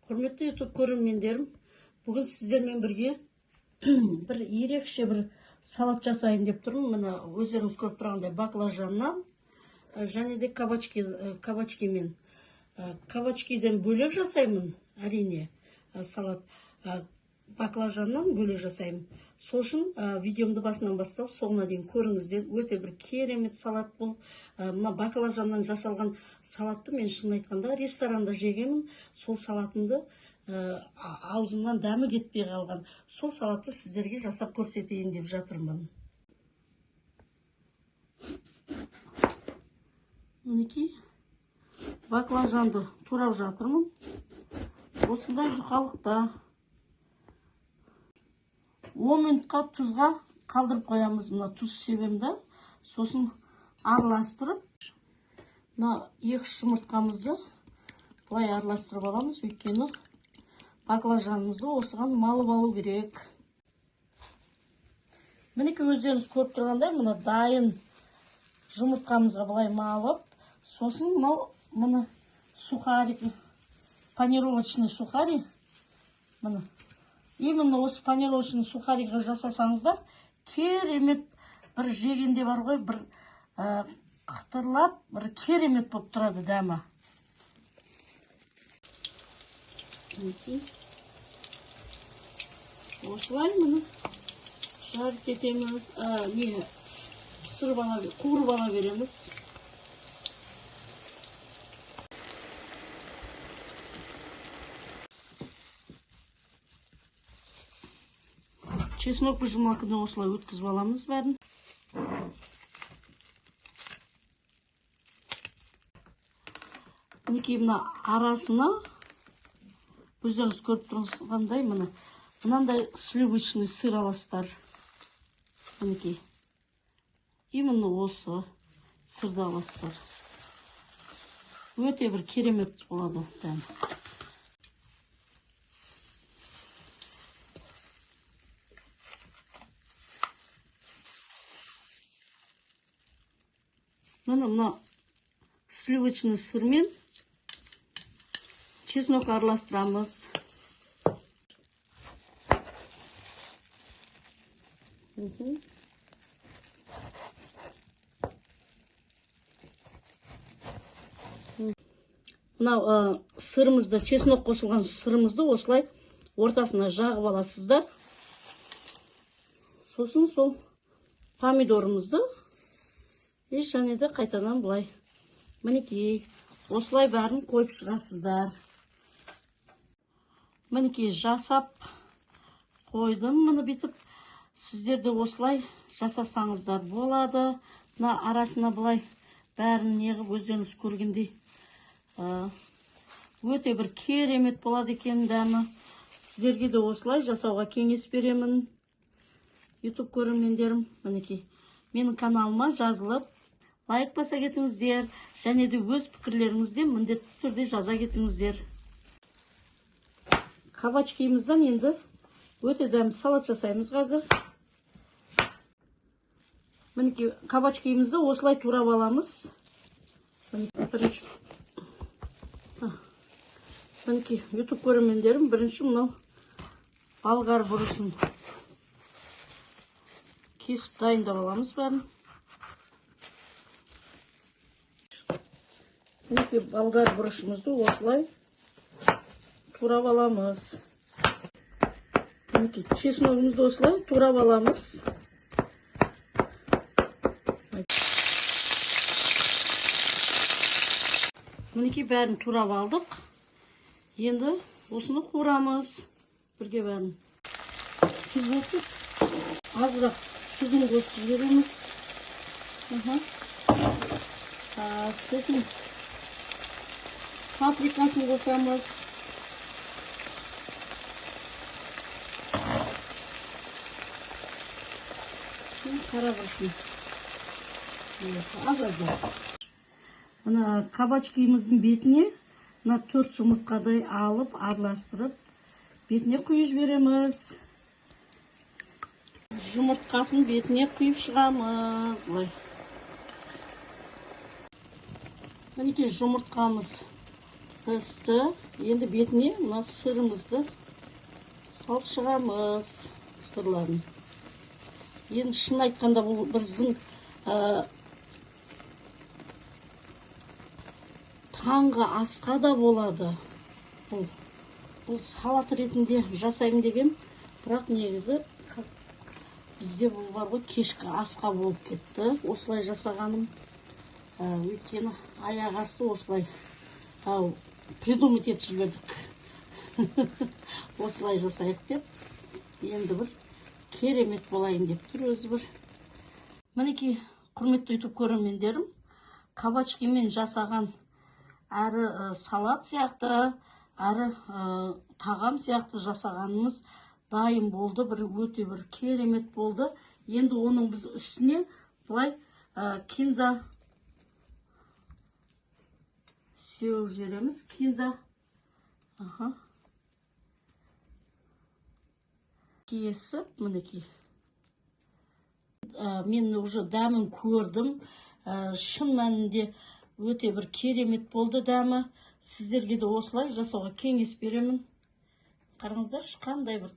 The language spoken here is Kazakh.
Құрметті YouTube көрермендерім, бүгін сіздермен бірге бір ерекше бір салат жасайын деп тұрмын. Мына өздеріңіз көріп тұрғандай баклажаннан және де кабачки, кабачкимен. Кабачкиден бөлек жасаймын, әрине, салат. Баклажаннан бөлек жасаймын. Сол үшін видеомды басынан бастап соңына дейін көріңіздер. Өте бір керемет салат бұл. Мына баклажаннан жасалған салатты мен шынын айтқанда ресторанда жегенмін. Сол салатымды аузымнан дәмі кетпей қалған. Сол салатты сіздерге жасап көрсетейін деп жатырмын. Мінекей, баклажанды турап жатырмын. Осындай жұқалықта 10 минутқа тұзға қалдырып қоямыз. Мына тұз себемін да, сосын араластырып, мына 2 жұмыртқамызды былай араластырып аламыз, өйткені баклажанымызды осыған малып алу керек. Мінекей, өздеріңіз көріп тұрғандай, мына дайын жұмыртқамызға былай малып, сосын мынау мына сухарик, панировочный сухари, мына именно осы панировочный сухариға жасасаңыздар, керемет бір жегенде бар ғой, бір қытырлап, бір керемет болып тұрады дәмі. Осылай міне жарып кетеміз, не пісіріп ала, қуырып ала береміз. Чеснок выжималкадан осылай өткізіп аламыз бәрін. Мінекей, мына арасына өздеріңіз көріп тұрғандай, мына мынандай сливочный сыр аласыздар. Мінекей, именно осы сырды аласыздар. Өте бір керемет болады дәм. Міне, мына сливочный сырмен чеснок араластырамыз. Мынау сырымызды, чеснок қосылған сырымызды осылай ортасына жағып аласыздар. Сосын сол помидорымызды и және де қайтадан былай, мінекей, осылай бәрін қойып шығасыздар. Мінекей, жасап қойдым. Міне бүйтіп сіздер де осылай жасасаңыздар болады. Мына арасына былай бәрін неғып өздеріңіз көргендей, өте бір керемет болады екен дәмі. Сіздерге де осылай жасауға кеңес беремін, YouTube көрермендерім. Мінекей, менің каналыма жазылып, лайк баса кетіңіздер, және де өз пікірлеріңізді міндетті түрде жаза кетіңіздер. Кабачкимізден енді өте дәмді салат жасаймыз қазір. Мінекей, кабачкимізді осылай турап аламыз. Бірінші, мінекей, YouTube көрермендерім, бірінші мынау болгар бұрышын кесіп дайындап аламыз бәрін. Мінекей, болгар бұрышымызды осылай турап аламыз. Мінекей, чесногымызды осылай турап аламыз. Мінекей, бәрін турап алдық. Енді осыны қуырамыз бірге бәрін. Тұз қосып, азырақ тұзын қосып жібереміз. Сосын паприкасын қосамыз. Қара бұрышын аз-аздан. Мына кабачкиміздің бетіне мына 4 жұмыртқадай алып араластырып бетіне құйып жібереміз. Жұмыртқасын бетіне құйып шығамыз былай. Мінекей, жұмыртқамыз Пісті. Енді бетіне мына сырымызды салып шығамыз, сырларын. Енді шын айтқанда, бұл біздің таңғы асқа да болады. Бұл салат ретінде жасаймын деген, бірақ негізі бізде бұл бар ғой, кешкі асқа болып кетті осылай жасағаным. Өйткені аяқ асты осылай придумать етіп жібердік, осылай жасайық деп. Енді бір керемет болайын деп тұр өзі бір. Мінекей, құрметті ютуб көрермендерім, кабачкимен жасаған әрі салат сияқты, әрі тағам сияқты жасағанымыз дайын болды. Бір өте бір керемет болды. Енді оның біз үстіне былай кинза сеуіп жібереміз, кинза. Аха, кесіп, мінекей. Мен уже дәмін көрдім. Шын мәнінде өте бір керемет болды дәмі. Сіздерге де осылай жасауға кеңес беремін. Қараңыздаршы, қандай бір